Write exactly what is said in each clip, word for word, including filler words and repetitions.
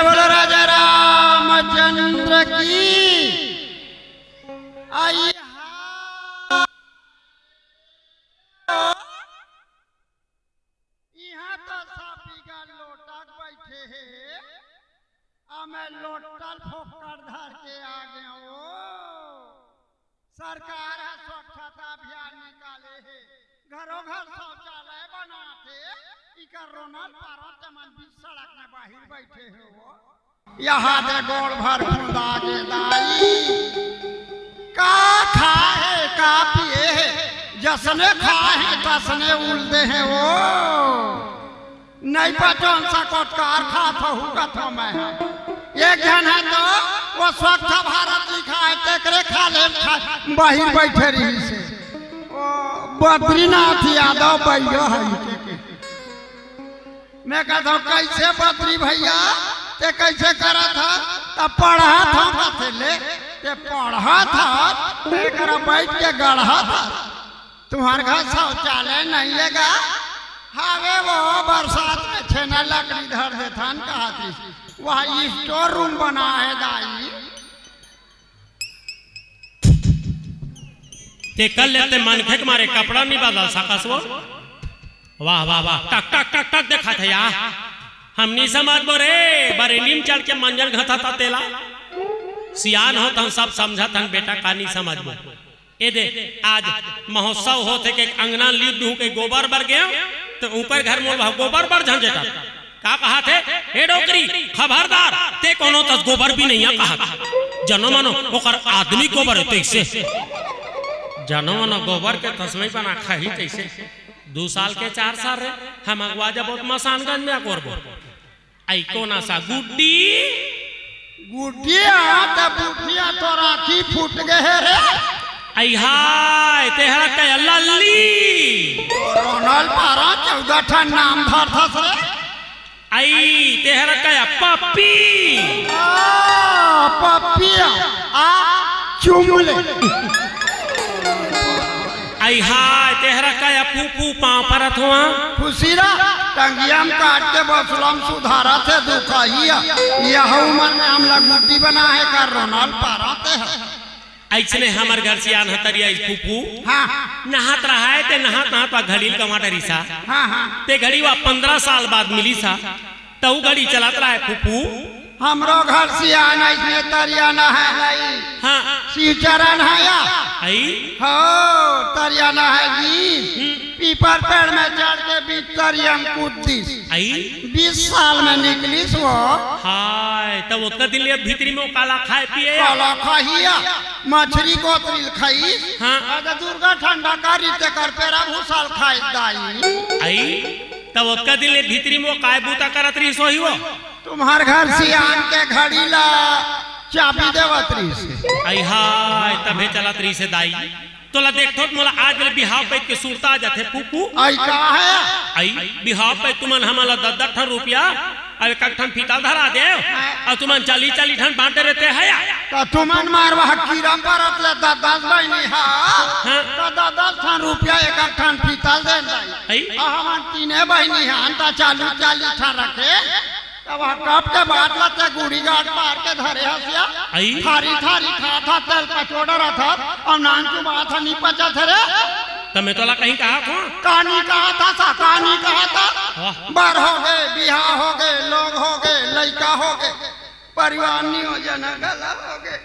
बोलो राजा रामचंद्र की। आई हा। इहाँ तो सापी का लोटक बैठे हे, आ मैं लोटल फोकट धर के आ गया हूँ। सरकार ह स्वच्छता अभियान निकाले हे, घरों घर शौचालय बनाथे, इकर रोनल पारत मन बीच सड़क में बाहिर बैठे हे वो। यहाँ दे गोड़ भर खुंदा गे दाई, का खाए का पिए हे, जसने खाए हे तसने उलदे हे वो। नहीं पचोन सकोत कार खात हूँ कथो मैं ह। एक झन हे तो वो स्वच्छ भारत लिखा हे, तेकरे खा ले खा, बाहिर बैठे रहिस हे। वो बद्रीनाथ यादव भैया हे। मैं कहत हूँ, "कैसे बद्री भैया, ते कैसे करत ह?" "त पढ़त हूँ," कथे ले, "ते पढ़त ह, ते करा बैठ के गढ़त ह।" तुम्हार घर शौचालय नहीं हे गा? हावे वो, बरसात में छेना लकड़ी धर देथन कहत रहिस। वह store room बना हे दाई। ते कर लेते मनखे के मारे कपड़ा नहीं बदल सकस वो। वाह, वाह, वाह, टक, टक, टक, टक देखत हे यार। हम नहीं समझबो रे, बरेली में चढ़ के मंजन घथत ह तेला। सियान हो त हम सब समझत हन बेटा, का नहीं समझबो। ए दे, आज महोत्सव होथे के अंगना लीप दूं के गोबर बर गेंव, त ऊपर घर मोर गोबर बर झंझेटा। का कहत हे, "ए डोकरी, खबरदार, ते कोनो तस गोबर भी नहीं आ," कहत। जनो मनो ओकर आदमी गोबर हे तइसे। जनो मनो गोबर के तस्मई बना खाही तइसे। दू साल के चार साल रे, हम अगुवा जब मसानगंज में अकोरबो। आई कोन अस गुड्डी? गुड्डी आ त बुढ़िया तोर आँखी फूट गे हे रे। आई हाय, तेहरा कया लल्ली। रोनल पारा चौदह ठन नाम धरथस रे। आई, तेहरा कया पप्पी। आ, पप्पी आ, चुमले। आई हाय, तेहरा कया फूफू पाँव परत हों। खुशी रह, टंगिया म काट के बसुला म सुधारत हे दुखइया। यह उमर में हमला गुड्डी बनाहे का रोनल पारत हे। अइसने हमर घर सियान ह तरिया इस फूफू। हाँ। नहात रहय ते नहात नहात वा घड़ी ल गंवा डरिस हा। हाँ, हाँ। ते घड़ी वा पंद्रह साल बाद मिलिस हा। तउ घड़ी चलत रहय फूफू। हमरो घर सियान अइसने तरिया नहाय लई। हाँ। शिवचरण हे या। आई? हो, तरिया नहाय जी। हम्म। पीपर पेड़ में चढ़ के बीच तरिया म कूद दिस। आई? बीस साल में निकलिस वो। हाय, तब ओतका दिन ले भीतरी में काला खाय पिए? काला खाही या, मछरी कोतरी ल खाइस। हाँ। अरे दुर्गा ठंडा करी तेकर पेरा भूसा ल खाइस दाई। आई? तब ओतका दिन ले भीतरी में काय बूता करत रहिस होही वो? तुम्हार घर सियान के घड़ी ला चाबी देवत रहिस। आई हाय, तभे चलत रहिस हे दाई। तोला देखथों त मोला आज ले बिहाव पइत के सुरता आ जाथे फूफू। आई का हे? आई बिहाव पइत तुमन हमन ला दस दस ठन रुपया अउ एक एक ठन फीता ल धरा देव। हाँ। अउ तुमन चालीस चालीस ठन बांटे रहिते हया। त तुमन मारवा कीरा परत ले दस दस बहिनी हा। हाँ। त दस दस ठन रुपया एक एक ठन फीता ल देन दाई। आई? अउ हमन तीने बहिनी हन त चालीस चालीस ठन रखे। तब वह कब के बात ला ते गुड़ी गांठ मार के धरे हस या। आई? थारी थारी खात हस, तेल पचोड़ा रहत हस, अउ नान चुबात हस, नी पचत हे रे। त मैं तोला कहीं कहत हों? का नी कहत हस, का नी कहत हस? वाह। बर होगे, बिहाव होगे, लोग होगे, लइका होगे, परिवार नियोजन घला होगे।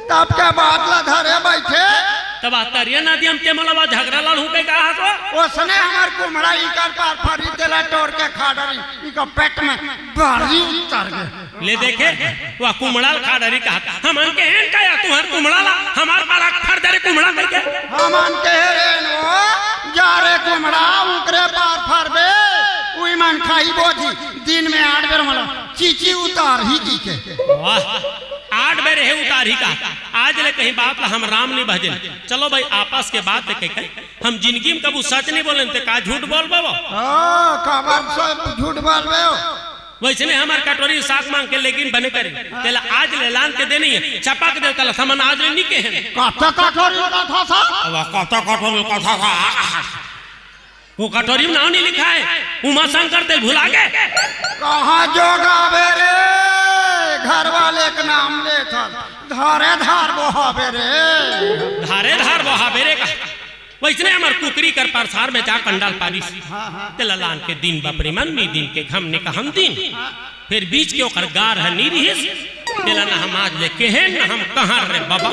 तब के बात ला धरे बइठे। तब आ तरिया नदिया म ते मोला वा झगरा लड़हूं कहि कहत हस वो? ओसने हमर कुम्हड़ा इकर पार फरी तेला टोर के खा डरी। इका पेट में बारी उतर गे। ले देखे, वा कुम्हड़ा ल खा डरी कहत। हमन केहेन का या तुंहर कुम्हड़ा ला, हमर पारा फर डरे कुम्हड़ा कहिके। हमन केहे रेन वो, जा रे कुम्हड़ा, उकरे पार फरबे, उही मन खाही बोजी, दिन में आठ बेर मोला चीची उतारही कहिके। वाह, आठ बेर हे उतारही का। आज ले कहीं बात ला हम राम नहीं भजेन। चलो भाई, आपस के बात हे कहिके। हम जिनगी म कभू सच नहीं बोलेन, ते का झूठ बोलबो? ओ, काबर से झूठ बोलबे हो? वइसने हमर कटोरी साग मांग के लेगिन बने करे। तेला आज ले लान के दे नहीं हे, चपक दे तेला समन आज ले नहीं केहेन। कत्ता कटोरी कथस? अब कत्ता कटोरी कथस? वो कटोरी म नाव नहीं लिखाय, उमा शंकर तेल भुला गे। कहाँ जोगाबे रे? नाम लेथस, धारे धार बोहाबे रे। धारे धार बोहाबे रे का? वइसने हमर कुकरी कर परसार में जा कंडाल पारिस। हाँ, हाँ। तेला लान के दिन बपरी मन नी दिन के घम ने कहम दिन। हाँ। फेर बीच के ओकर गार ह नी रिहिस। तेला न हम आज ले केहेन, न हम कहन रे बबा।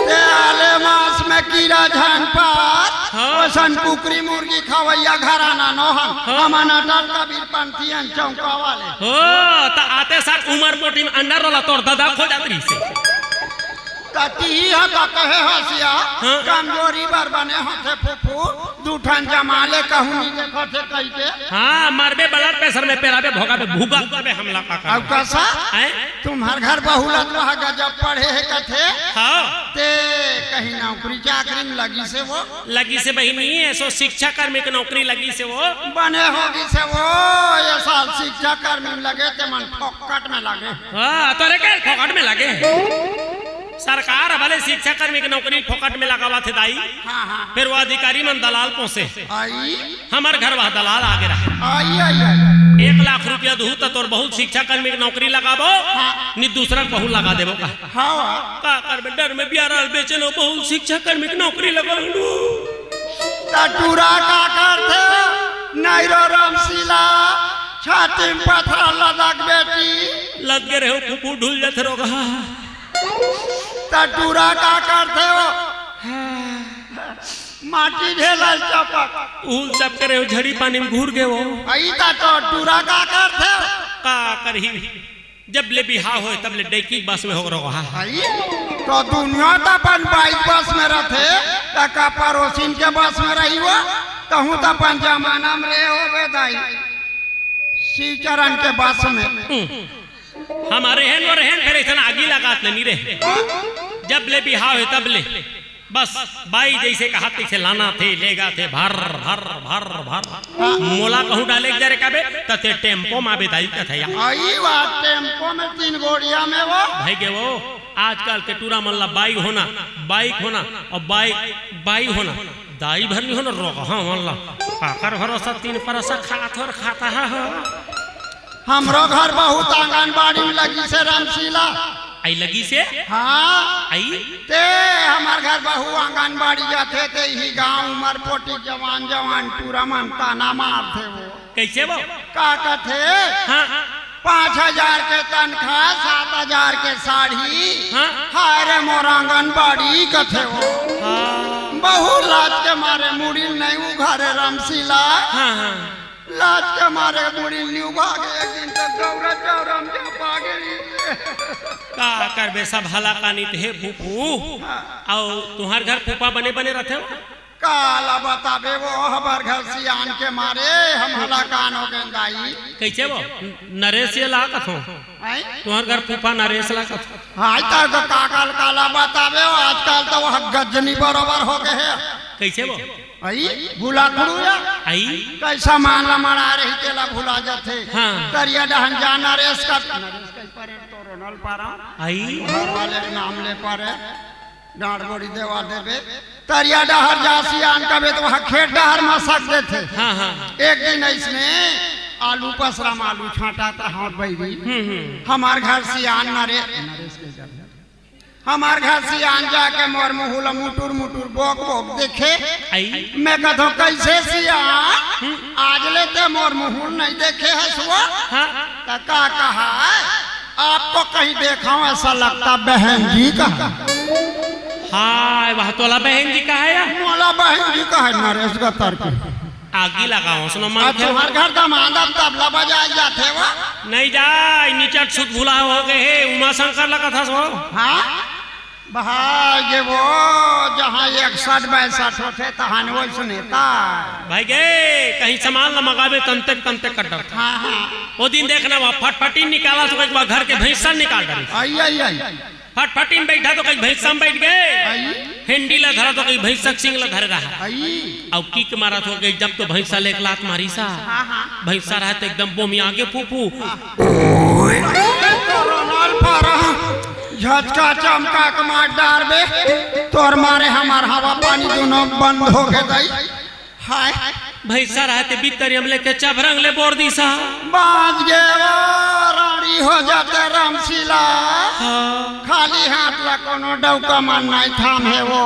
ते आले मांस में कीरा झन पात, हाँ। ओसन कुकरी मुर्गी खवइया घराना नोहन। हाँ। हमन अटल कबीर पंथी अन चौंका वाले। हो, त आते साथ उमर पोटी में अंडा रोला तोर ददा खो जात रहिसे। त तिही ह त कहे हसिया, हाँ। कमजोरी बर बने होथे फूफू, दू ठन जमा ले कहूँ नी देखत हे कहिके। हाँ, मरबे blood pressure में पेराबे, भोगाबे, भुगाबे हमला का अब करबे। कसा? हैं? तुम्हर घर बहू ला तो वह गजब पढ़े हे कथे। हाँ। ते कहीं नौकरी चाकरी में लगिसे वो? लगिसे बहिनी, एसो शिक्षा कर्मी के नौकरी लगिसे वो। बने होगिसे वो, ये साल शिक्षा कर्मी में लगे ते मन फोकट में लगे। हाँ, तोरे के फोकट में लगे। सरकार भले शिक्षा कर्मी के नौकरी फोकट में लगावत हे दाई। हाँ, हाँ। फेर वो अधिकारी मन दलाल पोसे। आई। हमर घर वह दलाल आगे रहे। आई, आई, आई। एक लाख रुपया दूहू त तोर बहू ल शिक्षा कर्मी के नौकरी लगाबो, हाँ। नी दूसरा के बहू लगा देबो का। हाँ। का करबे, डर में बियारा ल बेचे नो, बहू ल शिक्षा कर्मी के नौकरी लगा लूं। त टूरा का करथे? नहीं रो रमशीला, छाती में पथरा लदक बेटी। लद गे रहे हो, फूफू ढुल जाथे रोगहा। त टूरा का करथे हो? माटी ढेला चपक। उल चपके रहे हो, झड़ी पानी में घुर गे वो। अई त तो टूरा का करथे हो? का करही? जब ले बिहाव होय, तब ले डैकी बस में हो रहो हा। अई तो दुनिया त अपन बाइक बस में रथे, त का पड़ोसिन के बस में रही हो? तहूँ त अपन जमाना में रहे होबे दाई। शिवचरण के बस में। हम्म। हमर रहन वो रहन, फेर अइसन आगी लगात ले नी रहे। जब ले बिहाव हे तब ले। बस, बाई जइसे कहत तइसे लानथे, लेगथे, भर, भर, भर, भर। मोला कहूँ डाले के जरे कबे, त ते टेम्पो म आबे दाई कथे या। अई वा टेम्पो में तीन गोड़िया में वो। भई गे वो, आजकल के टूरा मन ला बाई होना, बाइक होना, अउ बाई, बाई होना। दाई भर नी हो न रोगहा मन ला। काकर भरोसा तीन परसा खात हो अउ खाता हा हो। हमरो घर बहू त आंगनबाड़ी में लगिसे रमशीला। अई लगिसे? हाँ। अई? ते हमर घर बहू आंगनबाड़ी जाथे, ते इही गांव उमर पोटी जवान जवान टूरा मन ताना मारथे वो। कइसे वो? का कथे? हाँ। पाँच हजार के तनखा, सात हजार के साड़ी। हाँ। हाय रे मोर आंगनबाड़ी कथे वो। हाँ। बहू लाज के मारे मुड़ी नहीं उघारे रमशीला। हाँ, हाँ। लाज के मारे मुड़ी नहीं उघारे, एक दिन तक गौरा चौरा में जा पागे रही। का करबे, सब हलाकानी त हे फूफू। हाँ। अउ तुंहर घर फूफा बने बने रथे वो? काला बताबे वो, हमर घर सियान के मारे हम हलाकान हो गेन दाई। कइसे वो? नरेश ये ला कथो। हैं? तुंहर घर फूफा नरेश ला कथो। हाँ, त का काल काला बताबे वो, आजकल त वो गजनी बरोबर हो गे हे। कइसे वो? अई, भुला कुड़ू या? अई? कइसा मान ला मड़ा रही तेला भुला जाथे। हाँ। तरिया डहन जा नरेश का, नरेश कइसे परे तो रोनल पारा। अई? घर वाले के नाम ले पारे। डांड़ गोड़ी देवा देबे। तरिया डहर जा सियान कबे त वहाँ खेत डहर म सक देथे। हाँ, हाँ। एक दिन अइसने आलू पसरा म आलू छांटा त हाथ बैरी। हम्म, हम्म। हमर घर सियान नरे-, नरेश के घर। हमर घर सियान जाके मोर मुहू ल मुटुर मुटुर बोक बोक देखे। अई? मैं कथों, "कइसे सियान? हम्म। आज ले ते मोर मुहू ल नहीं देखे हस वो?" हाँ। त का कहा है? आपको कहीं देखा हूँ, ऐसा लगता बहन जी का है। हाय, वह तोला बहन जी का है या? मोला बहन जी का है, नरेश गतर के। आगी लगाओ, सुनो मन अच्छा, के। हर घर दमांद अब तबला बजाए जाथे वो। नहीं जाय, निचट सुत भुला हो गे हे, उमा शंकर लगत हस वो। हाँ? भाई ये वो, जहाँ इकसठ बासठ होथे, तहाँ वो सुनेता। भाई गे, कहीं सामान ल मगाबे, तंते तंते कर डरथे। हाँ, हाँ। वो दिन देखना, वहाँ फटफटी निकाला तो एक बार घर के भैंसा निकाल डाली। अई, अई, अई। फटफटी में बैठा तो कहीं भैंसा में बैठ गे। अई। हेंडी ला धरा तो कहीं भैंसा के सींग ला धरे रहा। अई। अउ किक मारा तो कहीं जब तो भैंसा ले एक लात मारिस। हाँ, हाँ। भैंसा रहा तो एकदम बोमी आगे फूफू। हाँ। तो रोनाल पारा, झटका चमका के मार डारबे, तोर मारे हमर हवा पानी दुनो बंद हो गे दाई। हाय। भैंसा रहा ते बित्तरिया म लेके चभरंग ले बोर दिस। बाँच गे वो, रांड़ी हो जाते रामशीला। हाँ। खाली हाथ ला कोनो डौका मन नहीं थाम हे वो।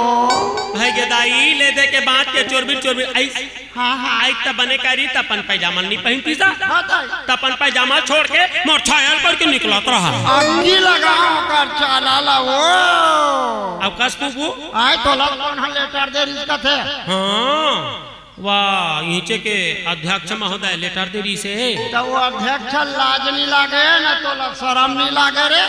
भाई गे दाई, ले दे के बात के चोरबिर चोरबिर, आई, हाँ, हाँ। आई त बने करी, त अपन पैजामा नहीं पहनती सा। हाँ, दाई। त अपन पैजामा छोड़ के मोर छायल पर के निकलत रहा। अग्गी लगाओ कर चाला ला वो। अब कस तू वो? आए तोला कौन हा लेटर दे रिस कथे? हाँ। वाह, इहिचे के अध्यक्ष महोदय लेटर दे रिहिसे। त वो अध्यक्ष लाज नी लागे न, तोला शरम नी लागे रे?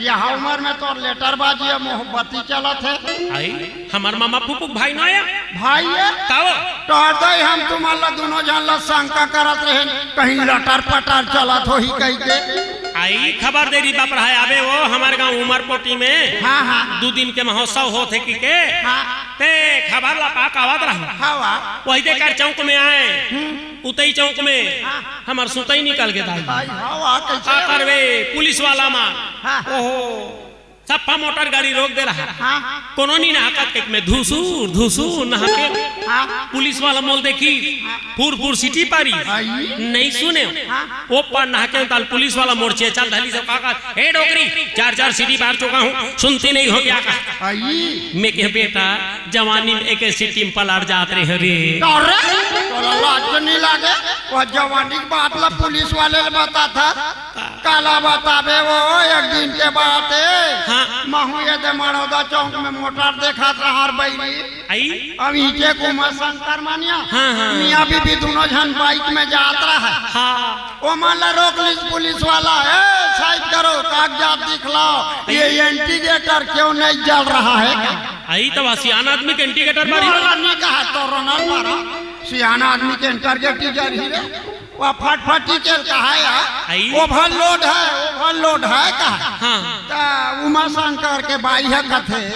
यह उमर में तोर लेटरबाजी अउ मोहब्बती चलत हे। आई, हमर मामा फूफू के भाई ना आय? भाई हे? तब? टहर दई हम तुमन ला दुनों झन ला शंका करत रहेन, कहीं लटर पटर चलत होही कहिके। आई, खबर दे रिहिस बाप रहा, अबे वो हमर गांव उमरपोटी में हाँ, हाँ। दू दिन के महोत्सव होत हे कहिके। हाँ। ते खबर ला पा के आवत रहा। हाँ, वाह। वही दे कर चौक में आए। हम्म। उतई चौक में हाँ। हमर सुतई निकल गे दाई। भाई, हाँ, वाह, कैसे? का करबे, पुलिस वाला मन। हाँ। ओहो, सप्पा मोटर गाड़ी रोक दे रहा। हाँ। कोनो नी नहाकत, एक में धुसुर, धुसुर नहाके। हाँ। पुलिस वाला मोला देखिस, हाँ। फुर, फुर सीटी पारिस। आई। नहीं सुनेंव। हाँ। ओ पार नहाके ताल पुलिस वाला मोर चेचा धलिस, का, का, "ए डोकरी, चार, चार सीटी पार चुका हूँ, सुनती नहीं हो क्या?" का। आई। मैं कहेंव, "बेटा, जवानी में एके सीटी में पलट जात रहे रे।" अरे, तोला लाज नहीं लागे? वो जवानी की बात ला पुलिस वाले ले बताथा। काला बताबे वो, एक दिन के बात हे। हाँ। महूँ ये दे मड़ौदा चौक में मोटर देखत रहा रे बइरी। आई? अब इहिचे के उमा शंकर मानिया। हाँ, हाँ। मियाँ बीबी दुनों झन बाइक में जात रहा। हाँ। ओमन ला रोक लिस पुलिस वाला, "ए, साइड करो, कागजात दिखलाओ, ये इंडिकेटर क्यों नहीं जल रहा है?" आई त सियान आदमी के इंडिकेटर बारी। मोला नी कहा तो रोना मारा, सियान आदमी के इंडिकेटर जलही रे। वो फटफटी के कहा या, आई। ओवरलोड है, ओवरलोड है कहा। हाँ। त उमा शंकर के बाई ह कथे,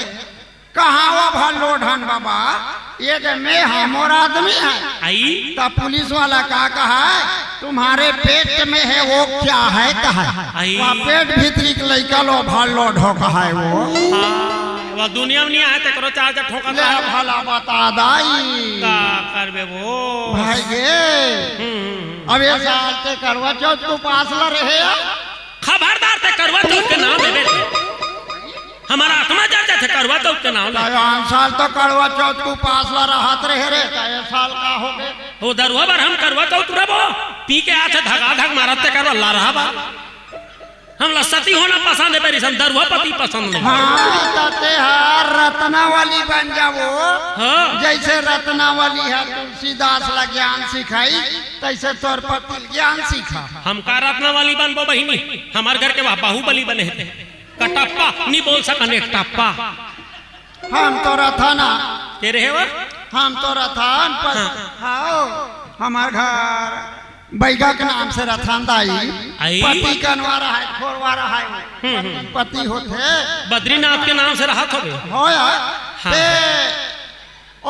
"कहाँ ओवरलोड हन बाबा? ये दे में हा, मोर आदमी हे।" आई। त पुलिस वाला का कहा, "तुम्हारे पेट में है, वो क्या है?" कहा। आई। वो पेट भीतरी के लइका ला ओवरलोड हो कहा हे वो। हाँ, वो दुनिया में नहीं आए, तेकरो चार्ज ठोका ले था। भला बता दाई। का करबे वो? भाई गे। हम्म, हम्म, हम्म। अब ये साल ते करवा चौथ के उपास ला रहे या? खबरदार ते करवा चौथ के नाम लेबे। हमर आत्मा जर जाथे करवा चौथ के नाम ले। त आन साल तो करवा चौथ के उपास ला रहत रहे रे, त ये साल का हो गे? ओ दरुहा बर हम करवा चौथ रबो, पी के आथे धगा धग मारत ते करवा ला रहा बा। हमला सती होना पसंद हे, बेरिस हम दरुहा पति पसंद नहीं। हाँ, त ते हर रत्नावली बन जाबो। हाँ। जैसे रत्नावली ह तुलसीदास ला ज्ञान सिखाइस, तैसे तोर पति ल ज्ञान सिखा। हम का रत्नावली बनबो बहिनी? हमर घर के वह बाहुबली बने हे। कटप्पा, नी बोल सकन एक टप्पा। हम तो रथन ना। के रहे वो? हम तो रथन, पर हाँ। हाओ, हमर घर बैगा के नाम से रथन दाई। आई। पति कनवा रहा हे, खोरवा रहा हे। हम्म, हम्म। पति होथे। बद्रीनाथ के नाम से रहत होबे। हो यार। हाँ। ते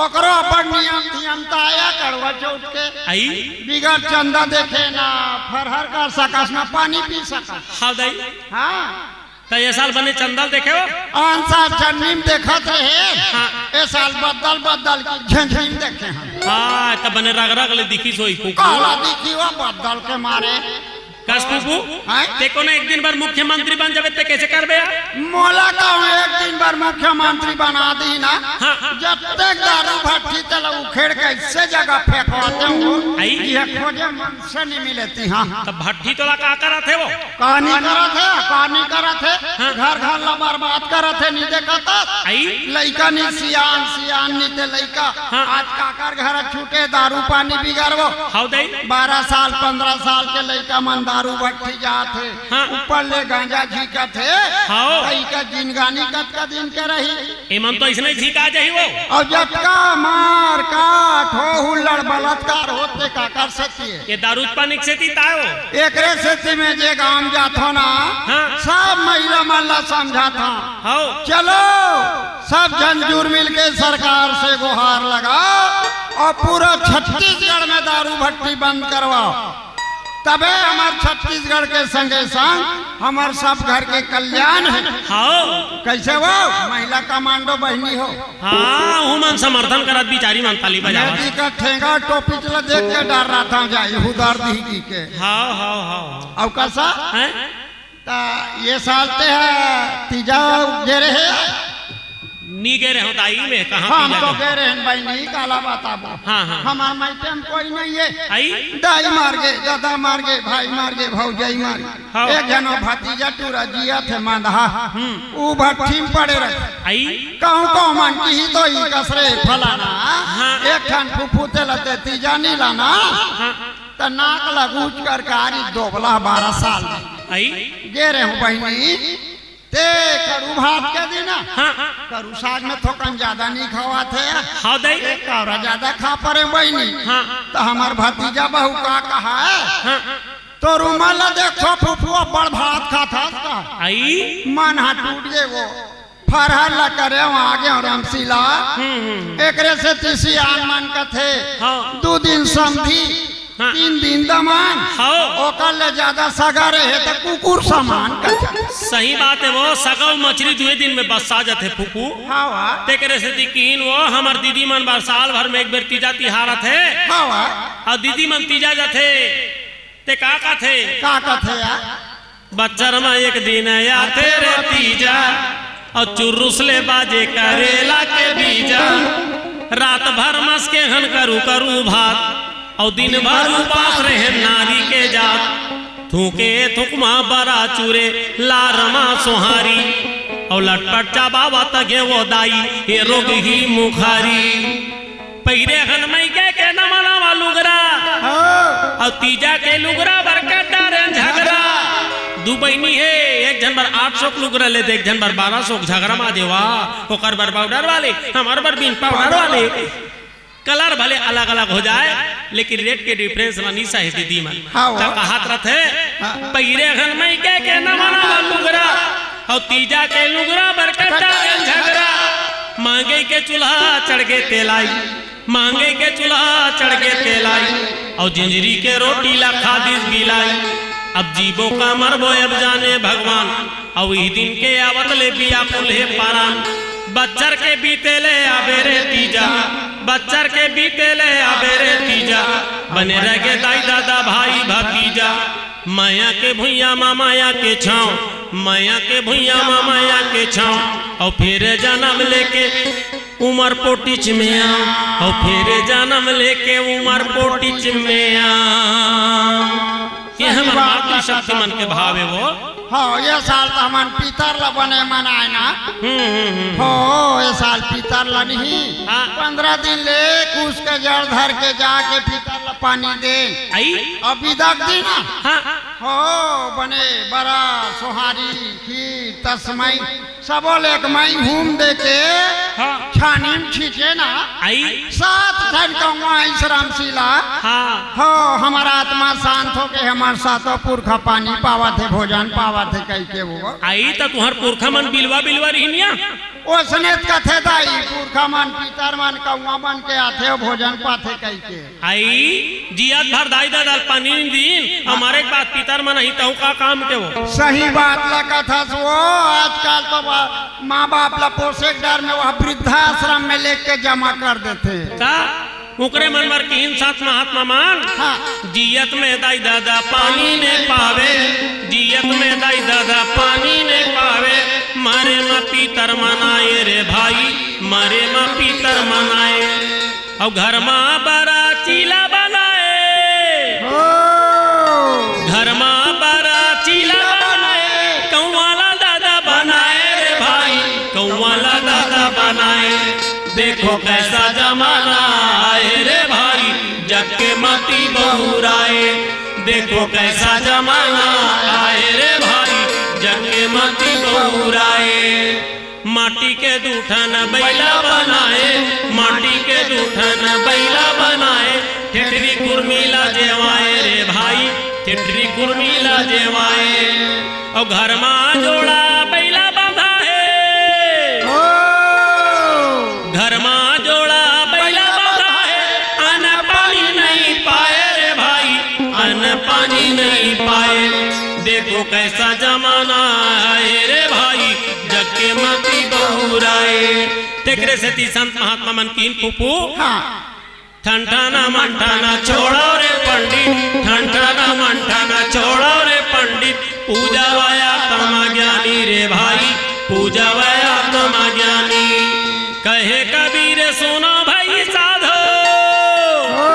ओकरो अपन नियम थियम त आय करवा चौथ के। आई। बिगर चंदा देखे ना फरहर कर सकस, ना पानी पी सकस। हाँ दाई। हाँ। त ये साल बने चंदा ल देखे हो? आन साल चन्नी में देखत रहे। हाँ। ए साल बद्दल, बद्दल की झंझनी में देखे हन। हाँ, त बने रग रग ले दिखिस होही कुकु। काला दिखी वो बद्दल के मारे। कस कुकु, हैं? ते कोनो एक दिन बर मुख्यमंत्री बन जाबे ते कैसे करबे यार? मोला कहूँ एक दिन बर मुख्यमंत्री बना दी ना। हाँ। जब तक दारू भट्टी तला उखेड़ के ऐसे जगह फेंकवाते हूँ, आई। ये खोजे मन से नहीं मिलती, हाँ। त भट्टी तोला का करत हे वो? का नहीं करत हे, का नहीं करत हे? हाँ। घर घर ला बर्बाद करत हे, नहीं देखत? आई। लइका नहीं सियान, सियान नहीं ते लइका। हाँ। आज काकर घर छूटे दारू पानी बिगड़बो। हाव दाई। बारह साल, पन्द्रह साल के लइका मन दारू भट्टी जात हे। हाँ। ऊपर ले गांजा झींकत हे। हाव। त इका जिनगानी कतका दिन के रही? एमन तो अइसने झिका जाही वो। अउ जतका मार काट हो, हुल्लड़ बलात्कार होथे, काकर सेती हे? ये दारू पानी के सेती ताय वो। एकरे सेती में जे गांव जाथो ना, हाँ। सब महिला मन ला समझाथो। हाव। चलो, सब झन जुर मिल के सरकार से गुहार लगाओ अउ पूरा छत्तीसगढ़ में दारू भट्टी बंद करवाओ। तबे हमर छत्तीसगढ़ के संगे संग हमर सब घर के कल्याण हे। हाव। कैसे वो? महिला कमांडो बहिनी हो। हाँ, उमन समर्थन करत बिचारी मन ताली बजावत। मैं जी का ठेंगा टोपी चला देख के डर रहा था जाई, हुदार दी की के। हाव, हाव, हाव। अउ कसा? हैं? त ये साल ते ह तीजा गे रहे? नी गे रहे हो दाई, मैं कहाँ हम तीजा तो गे? गे रहे हैं बहिनी, काला बताबो। हाँ, हाँ। हमार मायके में कोई नहीं है। आई? दाई मर गे, दादा मर गे, भाई मर गे, भौजाई मर गे। हाँ। एक जनो भतीजा टूरा जिया थे मंदहा। हम्म। ऊ भट्ठी में पड़े रहे। आई? कहूँ कहूँ मन की ही तो ही कसरे फलाना। हाँ। एक ठन फुफू ते लते तीजा नहीं लाना। हाँ। त नाक लगूच कर कारी दोबला बारह साल। आई? गे रहे हो बहिनी, ते करू भात के दिन ना? हाँ। करू साग में थोकन ज्यादा नहीं खवाथे। हाँ, दाई। एक कौरा ज्यादा खा परे बहिनी। हाँ। त हमार भतीजा बहू का कहा है? हाँ। तो रूमाल ला देखो फुफुआ बड़ भात खात हस का? आई? मन हा टूट गे वो। फरहर ला करे आगे और रमसीला। हम्म, हम्म, हम्म। एकरे से तिसियान मन कथे। हाँ। दू दिन समधी, हाँ। तीन दिन दमान, हाँ। ओकर ले ज्यादा सगा रहे त कुकुर समान कथे। सही बात है, वो सगा अउ मछरी दुए दिन में बस्सा जाथे फुफू। हाँ वा। तेकरे सेती किहिन वो हमर दीदी मन बर साल भर में एक बेर तीजा तिहार आथे। हाँ वा। अउ दीदी मन तीजा जाथे, ते का कथे? का कथे यार? बच्चर म एक दिन आथे रे तीजा, अउ चुरुस ले बाजे करेला के बीजा। रात भर मस के हन करू करू भात, अउ दिन भर उपास रहे नारी के जात। थूके थुकमा बरा चूरे लारमा सोहारी, अउ लटपट चबावत गे वो दाई, ये रोग ही मुखारी। पहिरे हन मइके के नवा नवा लुगरा। हाँ। अउ तीजा के लुगरा बर कर डारे झगरा। दू बहिनी हे, एक झन बर आठ सौ के लुगरा लेथे, एक झन बर बारह सौ के झगरा मा देवा। ओकर बर पाउडर वाले, हमर बर बिन पाउडर वाले। कलर भले अलग-अलग हो जाए, लेकिन रेट के डिफरेंस ला नी सहे दीदी मन। हाँ, त हाँ। कहत रथे, हाँ। पहिरे हन मइके के नवा नवा लुगरा, अउ तीजा के लुगरा बर कर डारे झगरा। मांगे के चूल्हा चढ़ गे तेलाई, मांगे के चूल्हा चढ़ गे तेलाई, अउ जिंजरी के रोटी ला खा दिस बिलाई। अब जीबो का मरबो अब जाने भगवान, अउ इही दिन के आवत ले बियाकुल हे परान। बच्चर के बीते ले आबे रे तीजा, बच्चर के बीते ले आबे रे तीजा, बने रह गे दाई दादा भाई भतीजा। मया के भुइयां मा मया के छांव, मया के भुइयां मा मया के छांव, अउ फेर जनम लेके उमर पोटिच में आंव, अउ फेर जनम लेके उमर पोटिच में आंव। ये हमर मातृशक्ति मन के भाव हे वो। हाँ, ये साल त हमन पितर ला बने मनाए ना। हम्म, हम्म, हम्म। हो, ये साल पितर ला नहीं। हाँ। पंद्रह दिन ले कुस के जड़ धर के जाके पितर ला पानी दे। आई? अब बिदा के दिन ना। हाँ। हो, बने बरा, सोहारी, खीर, तसमई, सबो ले एक मई हूम दे के हाँ। छानी में छींचे ना। आई? सात ठन कौआ आइस रामसीला। हाँ। हो, हमर आत्मा शांत होके हमर सातों पुरखा पानी पावत हे, भोजन पावत हे कहिके वो। आई त तुहर पुरखा मन बिलवा बिलवा रहिनिया? ओसने त कथे दाई, पुरखा मन, पितर मन, कौआ मन के आथे, भोजन पाथे कहिके। आई, जियत भर दाई ददा ल पानी नी दीन, अउ मरे के बाद पितर मन आही, तहू का काम के वो? सही बात ला कथस वो, आजकल तो बा-, माँ बाप ला पोसे के डर में वो वृद्धाश्रम में लेके जमा कर देथे। का? ओकरे मन बर किहिन संत महात्मा मन, हाँ। जियत में दाई ददा पानी नइ पावे, जियत में दाई ददा पानी नइ पावे, मरे म पितर मन आए रे भाई, मरे म पितर मन आए। अउ घर मा बरा चीला बनाए। हो। घर मा बरा चीला बनाए। कौआ ला ददा बनाए रे भाई, कौआ ला ददा बनाए। देखो कैसा जमाना आए रे भाई, जग के मती बहुराए। देखो कैसा जमाना आए रे भाई, जग के मती बहुराए। माटी के दू ठन बइला बनाए, माटी के दू ठन बइला बनाए, ठेठरी कुरमी ला जेवाए रे भाई, ठेठरी कुरमी ला जेवाए। अउ घर मा जोड़ा बइला बंधा हे, ओ। घर मा जोड़ा बइला बंधा हे, अन्न पानी नइ पाए रे भाई, अन्न पानी नइ पाए। देखो कैसा जमाना आए रे भाई, जग के मती बहुराए। तेकरे सेती संत महात्मा मन किहिन फूफू, हाँ। ठन ठना मन ठना छोड़ो रे पंडित, ठन ठना मन ठना छोड़ो रे पंडित, पूजा वाया सुनो भाई साधो, ओ।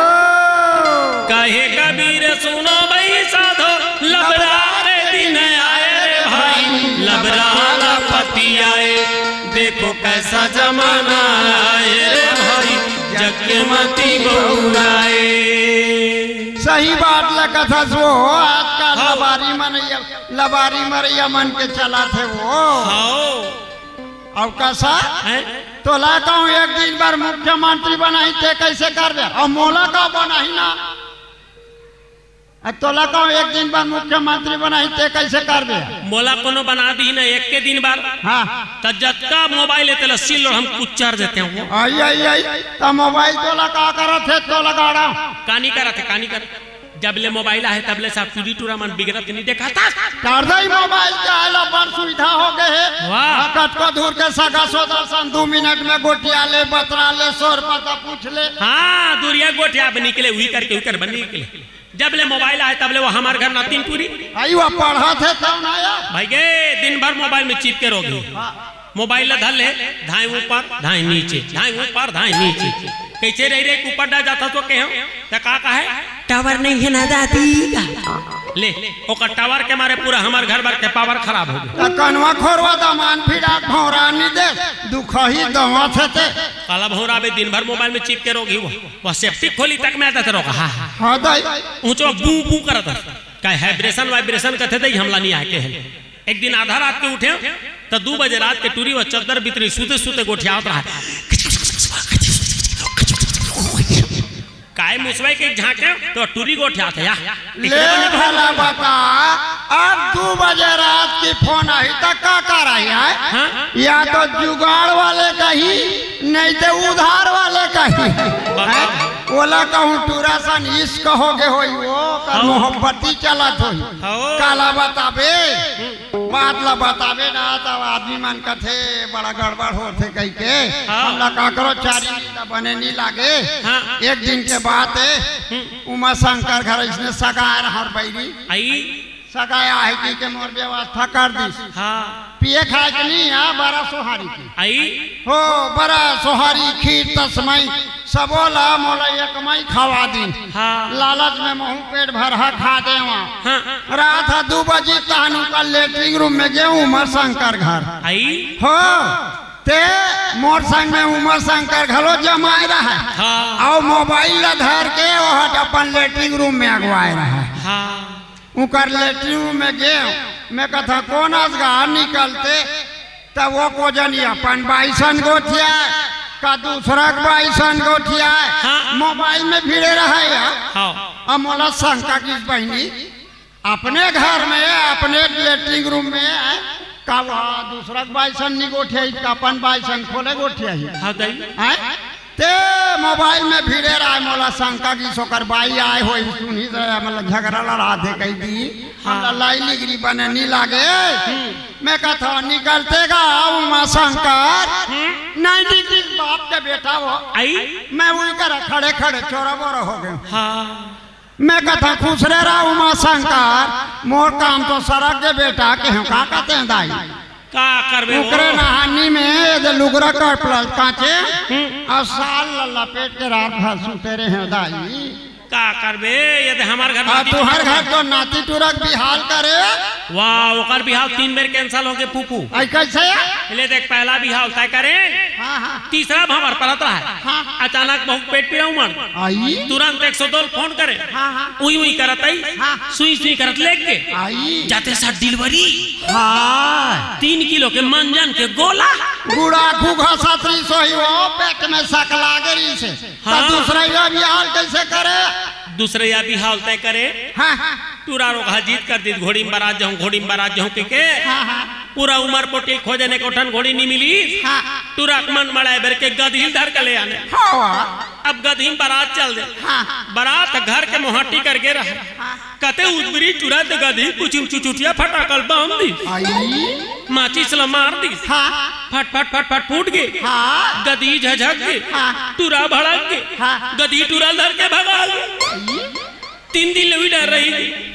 कहे कबीर सुनो भाई साधो, लबरा के दिन आए रे भाई, लबरा वाला पति आए। देखो कैसा जमाना आए रे भाई, जग के मती बउराए। सही बात लगत हस वो, आजकल हाँ। लबारी मनैया, लबारी मरैया मन के चलत हे वो। हाँ। अउ कसा? हैं? तोला कहूँ एक दिन बर मुख्यमंत्री बनाही ते कैसे करबे? अउ मोला का बनाही ना? अउ तोला कहूँ एक दिन बर मुख्यमंत्री बनाही ते कैसे करबे? मोला कोनो बना दी ना एक के दिन बर। हाँ। त जतका मोबाइल हे तेला सील लोड़ हम कुचर देते हैं वो। आई, आई, आई। त मोबाइल तोला का करत हे, तोला गाड़ा? कानी करत हे, कानी करत। जब ले मोबाइल आहे, तब ले सब टूरी टूरा मन बिगड़त नहीं देखा था। करदई मोबाइल के आए ला बड़ सुविधा हो गए हे। वाह। आ, कतको दूर के सगा सोदर सन दू मिनट में गोठिया ले, बतरा ले, सोर पता पूछ ले। हाँ, दूरिया गोठिया बनी के ले, उही करके, उही कर बनी के ले। जब ले मोबाइल आहे, तब ले वो हमार घर नातिन टूरी। आई वो पढ़त हे तब ना आया। भाई गे, दिन भर मोबाइल में चिपके रहोगे। हाँ। मोबाइल ला धर ले, धाए ऊपर, धाए नीचे, धाए ऊपर, धाए नीचे। कैसे रह रहे ऊपर डा जाता तो कहे, त का कहे? टावर नहीं है ना दादी। ले, ओकर टावर के मारे पूरा हमार घर भर के पावर खराब हो गया। त कनवा खोरवा दमान फिरा भौरा नी दे, दुखही दवा थे ते। काला भौरा बे दिन भर मोबाइल में चिपके रहोगी वो। वो सेप्टिक खोली तक में आता ते रोगा। हाँ, हाँ। हाँ, दाई। ऊंचो बू बू करत। का वाइब्रेशन, वाइब्रेशन कथे दे हमला नहीं आके है। एक दिन आधा रात के उठे, त दू बजे रात के टूरी व चद्दर बितरी सूते सूते गोठियावत रहा। काय मुसवाई के झांके, त टूरी गोठियावत हे, या। ले भला बता, अब दू बजे रात की फोन आही, त का कराही, आय? हाँ? या तो जुगाड़ वाले कही, नहीं ते उधार वाले कही। बता। हैं? ओला कहूँ टूरा सन इश्क हो गे होई, वो कर हाँ। मोहब्बती चलत होई। हाँ। काला बताबे? बात ला बताबे ना, तब आदमी मन कथे, "बड़ा गड़बड़ होथे," कहि के। हाँ। हमला काकरो चारी नींद बने नी लागे। हाँ। एक दिन के बात हे, हम्म। उमा शंकर घर इसने सगाय रहर बइरी। आई। सगाय आहे कहि के मोर व्यवस्था कर दिस। हाँ। पिए खाए के नी, हाँ, बरा सोहारी के। आई। हो, बरा सोहारी, खीर, तसमई, सबो ला मोला एक मई खवा दिन। हाँ। लालच में महू पेट भर हा खा देवा। हाँ। रात हा दू बजी तहन ओकर लेटरिंग रूम में गे उमा शंकर घर। आई। हो, ते मोर संग में उमा शंकर घलो जमाए रहे। हाँ। अउ मोबाइल ला धर के ओह अपन लेटरिंग रूम में अगवाए रहे। हाँ। उकर लेटरिंग रूम में गे, मैं कथा कोन असगार निकलते, त वो को जनी अपन बाइसन गोठिया, का दूसरा के बाइसन गोठिया, हाँ। मोबाइल में भिड़े रहे या। हाँ। अब मोला शंका किस बहिनी, अपने घर में, अपने लेटरिंग रूम में, का वहाँ दूसरा के बाइसन नहीं गोठिया, का अपन बाइसन खोले गोठिया ही। हाँ, दाई। हैं? ते मोबाइल में भिड़े रहे, मोला शंका किस ओकर बाई आए होई, सुनी से, मतलब, झगड़ा लड़ा दे कहि दी। हाँ। हमला लाई लिगरी बने नी लागे। हम्म। मैं कथा निकलते गा, उमा शंकर, हम्म। नहीं निकली, बाप के बेटा वो। आई। मैं उही करा खड़े खड़े चोरा बोरा हो गए। हाँ। मैं कथा खुसरे रहा उमा शंकर, मोर काम तो सरक गे बेटा, के हम का कहते हैं दाई? का करबे वो? ओकरे नहानी में ये दे लुगरा कर पड़ल कांचे, हम्म। अउ साल ला लपेट के रात भर सुते रहे दाई। का करबे, ये दे हमार घर आ, नाती तुहर घर तो नाती टूरा के बिहाव करे। वाह, ओकर बिहाव तीन बेर cancel हो गे फूफू। आई कैसे? ले देख, पहला बिहाव तय करे, हाँ, हाँ। तीसरा भंवर परत रहा है। हाँ, हाँ। अचानक बहुत पेट पीरा उमड़। आई? तुरंत एक सौ दो फोन करे। हाँ, हाँ। उई उई करत आई। हाँ, हाँ। सुई सुई करत लेके। आई? जाते साथ डिलीवरी। हाँ। तीन किलो के मंजन के गोला। गुड़ा घुघा सतरी सोही वो पेट में सक लागे रही से। हाँ। तो दूसरा या बिहाव कैसे करे? दूसरा या बिहाव तय करे। हाँ, हाँ। टूरा रोगहा जिद कर दिस, घोड़ी में बरात जाहूँ, घोड़ी में बरात जाहूँ कहिके। हाँ, हाँ। पूरा उमर पोटी खोजे ने कोठन घोड़ी नी मिली। हाँ। टूरा के मन मड़ाए बर के गदही ल धर के ले आने। हाँ। अब गदही में बरात चल दे। हाँ। बरात घर के मोहाटी कर गे रहा। हाँ। कते उदबरी टूरा ते गदही कुछ चुचुटिया फटाकल बांध दिस। आई। माचिस ल मार दिस। हाँ। फट, फट, फट, फट फूट गे। हाँ। गदही झझक गे। हाँ। टूरा भड़क गे। हाँ। गदही टूरा ल धर के भगा गे। आई। तीन दिन ले उही डर रही।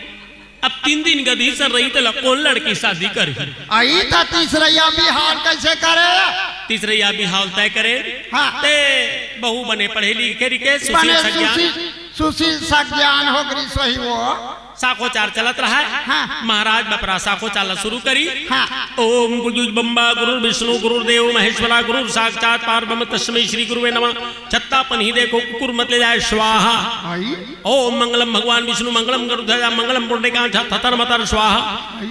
अब तीन दिन गदही सन रही, तेला कोन लड़की शादी करही? अई त तीसरइया बिहाव कइसे करे? तीसरइया बिहाव तय करे। हाँ। ते बहू बने पढ़े लिखे रहिके, सुशील बने सज्ञान। सुशील, सुशील सज्ञान हो गई, सही वो। साखोचार चलत रहा। हाँ। महाराज बपरा साखोचार ला शुरू करी। हाँ। ओम गुरुर्बम्बा गुरुर्विष्णु गुरुर्देव महेश्वरा गुरुर्साक्षात् परब्रह्म तस्मै श्री गुरुवे नमः। छत्ता पनही देखो कुकुर मत ले जाए स्वाहा। आई। ओम मंगलम भगवान विष्णु मंगलम गरुध्वजा मंगलम पुंडरीकाक्ष थतर मतर स्वाहा। आई।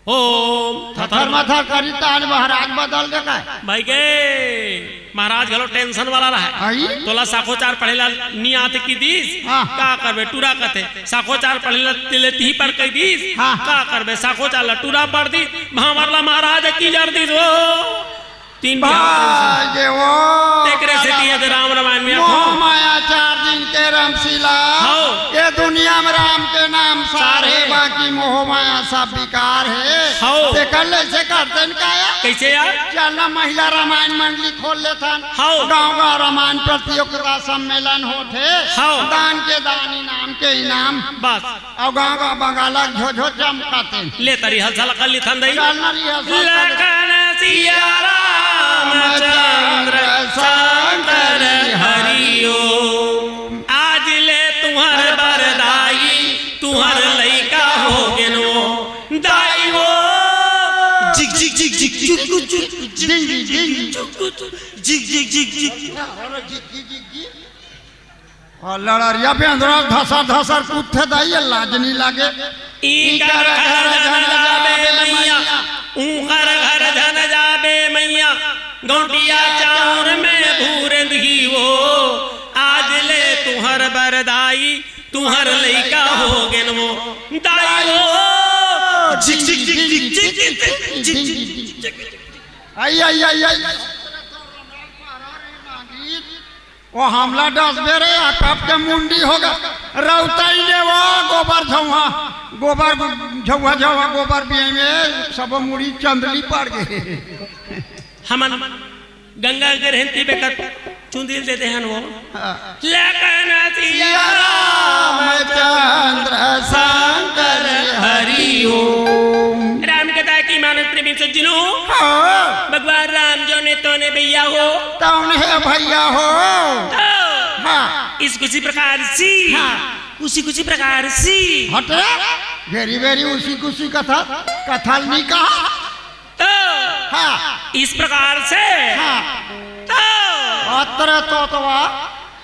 ओम थतर मथर करी तान महाराज बदल दे का। भाई के महाराज घलो tension वाला रहा। आई। तोला साखोचार पढ़े ला नी आथे कि दीस? हाँ। का करबे, टूरा कथे। साखोचार पढ़े ला तेले तिही पर कही दीस? हाँ। का करबे, साखोचार ला टूरा पढ़ दीस। भांवर ला महाराज की जर दीस वो। तीन बिहाव भाई tension। जे वो तेकरे से दिए दे राम रामायण में मोह आखो। माया चार दिन के रमशीला। हौ। ये दुनिया में राम के नाम सार हे, सार हे। बाकी मोह माया सब बेकार हे। हौ। तेकर ले से करते न काया? कइसे यार? चल ना महिला रामायण मंडली खोल लेथन। हौ। गाँव गाँव रामायण प्रतियोगिता सम्मेलन होथे। हौ। दान के दान, इनाम के इनाम। बस। अउ गाँव गाँव बंगाला झोझो चमकाते। ले तरी हलसा ला कर लिथन दई। चल ना री हलसा कर ले। लखन सिया रामचंद्र शंकर हरि ओम। आज ले तुहर बरदाई, तुहर लइका हो गेनो। दाई वो। जिग, जिग, जिग, जिग, जिग, जिग, जिग, जिग, जिग, जिग, जिग, जिग, जिग, जिग। अउ लड़रिया बेंदरा धसर धसर कूदथे दाई, ये लाज नी लागे। ई कर घर झन जाबे मइया, ऊ कर घर झन जाबे मइया, गौंटिया चाउर में भूर दिही वो। आज ले तुहर बरदाई, तुहर लइका हो गेन वो। दाई वो। झिक, झिक, झिक, झिक। आई, आई, आई, आई। ओ हमला डसबे रे, आ कब के मुंडी होगा। रौतई ले वो गोबर झौहा, गोबर झौहा, झौहा गोबर बियाई में सब मुड़ी चंदली पड़ गे। हमन गंगा के रहन ती बेकत चुंदिल दे देहन वो। हाँ। लेकिन सिया सिया रामचंद्र शंकर हरि ओम। राम कथा की मानस प्रेमी सज्जनों। हाँ। भगवान राम जो ने तोने भैया हो। तौन हे भैया हो। तो हाँ। इस कुसी प्रकार सी। हाँ। उसी कुसी प्रकार सी। हट रे, घेरी बेरी उसी कुसी कथा, कथा नी कहा। तो हाँ। इस प्रकार से। हाँ। तो अत्र तोतवा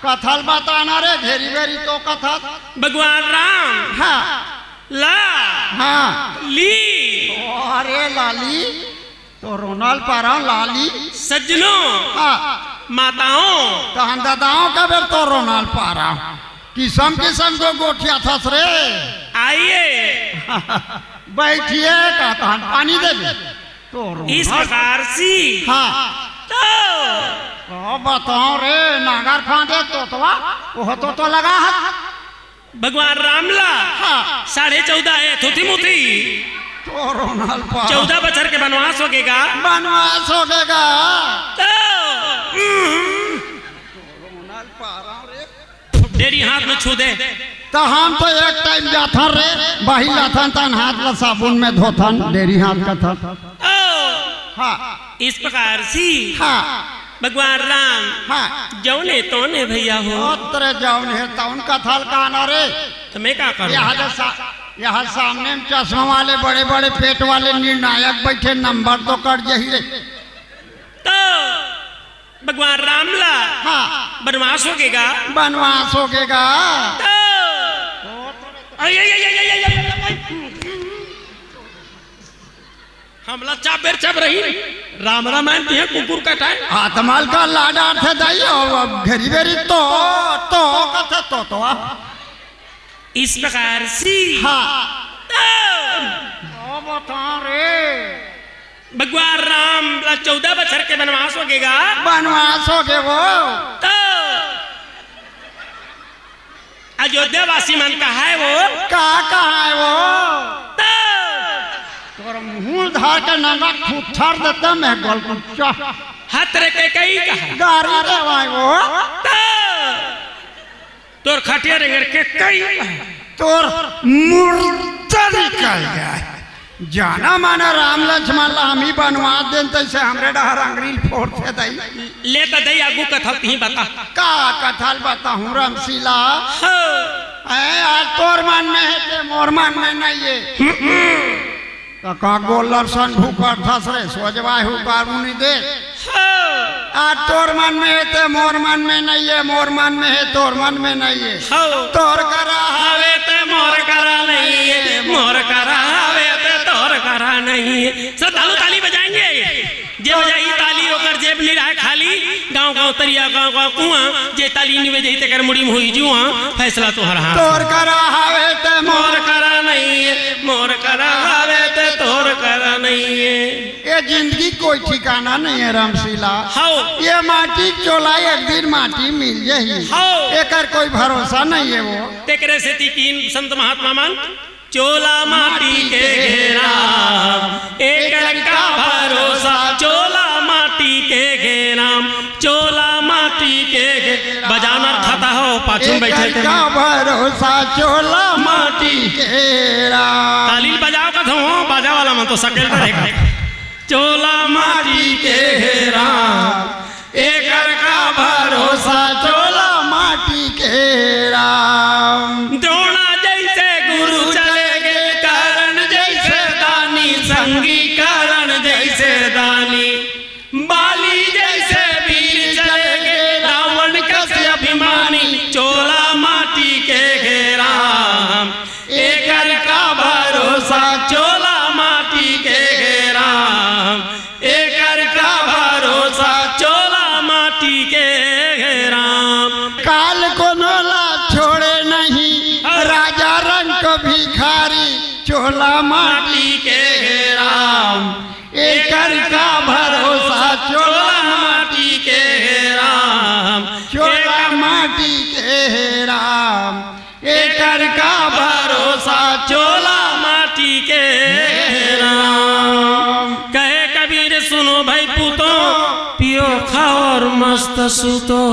कथा ल बताना रे, घेरी बेरी तो कथा। भगवान राम। हाँ। ला। हाँ। ली। अरे लाली, तो रोनल पारा लाली। सज्जनों। हाँ। माताओं। तहन ददाओं का बेर तो रोनल पारा। किसम किसम को गोठियाथस रे। आइए। बैठिए का तहन पानी दे दे। तो रोनल इस प्रकार सी। हाँ। तो। तो बताओ रे, नागर फांदे तोतवा, वो तो, तो लगा है। भगवान राम ला हाँ। साढ़े चौदह हे, थुथी मुथी। तो रोनल पा। चौदह बछर के बनवास होगे गा। बनवास होगे गा। तो, हम्म। डेरी हाथ में छू दे। तो हम तो एक टाइम जाथन रे, बाहिर लाथन तहन हाथ ला साबुन में धोथन, डेरी हाथ कथन। ओ। हाँ। इस प्रकार सी। हाँ। भगवान राम। हाँ। जौने तौने भैया हो। अत्र जौन हे तौन कथा ल कान रे। तो मैं का करूँ? यहाँ जे सा-, यहाँ सामने में चश्मा वाले, बड़े बड़े पेट वाले निर्णायक बैठे, नंबर तो कट जाही रे। तो भगवान राम ला हाँ। बनवास होगे गा। बनवास होगे गा। तो आई, आई, आई। हमला चाबेर चाब रही। राम रामायण तिहे कुकुर कटाए। आत्माल का लाड आथे दाई, अब घेरी बेरी तो, तो कथे तो, तो आ। इस प्रकार सी। हाँ। तो। तो बता रे। भगवान राम ला चौदह बछर के बनवास होगे गा। बनवास होगे वो। तो। अयोध्या वासी मन कहाए वो। का कहाए वो? तो तोर मुंह धार के नंगा थुथर देते मैं गोलकुच्चा। हत रे के कई कहा। गारी देवाए वो। तो तोर खटिया रेंगर के कई कहा। तोर मुर्दा निकल जाए। जाना माना राम लक्ष्मण ला हम ही बनवा देन, तइसे हमरे डहर अंगरी ल फोरथे दई। ले त दई, आगू कथा तिही बता। का कथा ल बताहूँ रमशीला? हाँ। ए, आज तोर मन में हे ते मोर मन में नइ हे। त का गोल्लर सन भूकरथस रे, सोजवाय हुकार मुनि दे। हाँ। आज तोर मन में हे ते मोर मन में नइ हे, मोर मन में हे तोर मन में नइ हे। हाँ। तोर करा हवे ते मोर करा नइ हे, मोर करा हवे ते तोर करा नइ हे। श्रद्धालु ताली बजाएंगे। जे बजाही ताली ओकर जेब नइ रहय खाली, गाँव गाँव तरिया गाँव गाँव कुआँ, जे ताली नइ बजाही तेकर मुड़ी म होही जुआँ, फैसला तोहर हाथ। तोर करा हवे ते मोर करा नइ हे, मोर करा हवे ते तोर करा नइ हे। ये जिंदगी कोई ठिकाना नइ हे रमशीला। हव। ये माटी के चोला एक दिन माटी मिल जाही। हव। एकर कोई भरोसा नइ हे वो। तेकरे सेती किहिन संत महात्मा मन, चोला माटी के घेरा, एकर का भरोसा, चोला माटी के घेरा, चोला माटी के घेरा। बजाना खाता हो, पाछू में बैठे एकर थे। का भरोसा, चोला माटी के घेरा। ताली ल बजाव कथों, बाजा वाला मन तो सकेल करे। चोला माटी के घेरा, एकर का भरोसा, चोला माटी के घेरा। द्रोणा जइसे गुरु चले गे, कर्ण जइसे दानी, संगी कर्ण जइसे दानी, बाली जइसे वीर चले गे, रावण कस अभिमानी, चोला माटी के घेरा। एकर का भरोसा, चोला माटी के घेरा। एकर का भरोसा, चोला माटी के घेरा। काल कोनो ला छोड़े नहीं, राजा रंक भिखारी, चोला माटी के घेरा। एकर का भरोसा, चोला माटी के घेरा। चोला माटी के घेरा। एकर का भरोसा, चोला माटी के घेरा। कहे कबीर सुनो भाई पूतो, पियो खाओ और मस्त सूतो।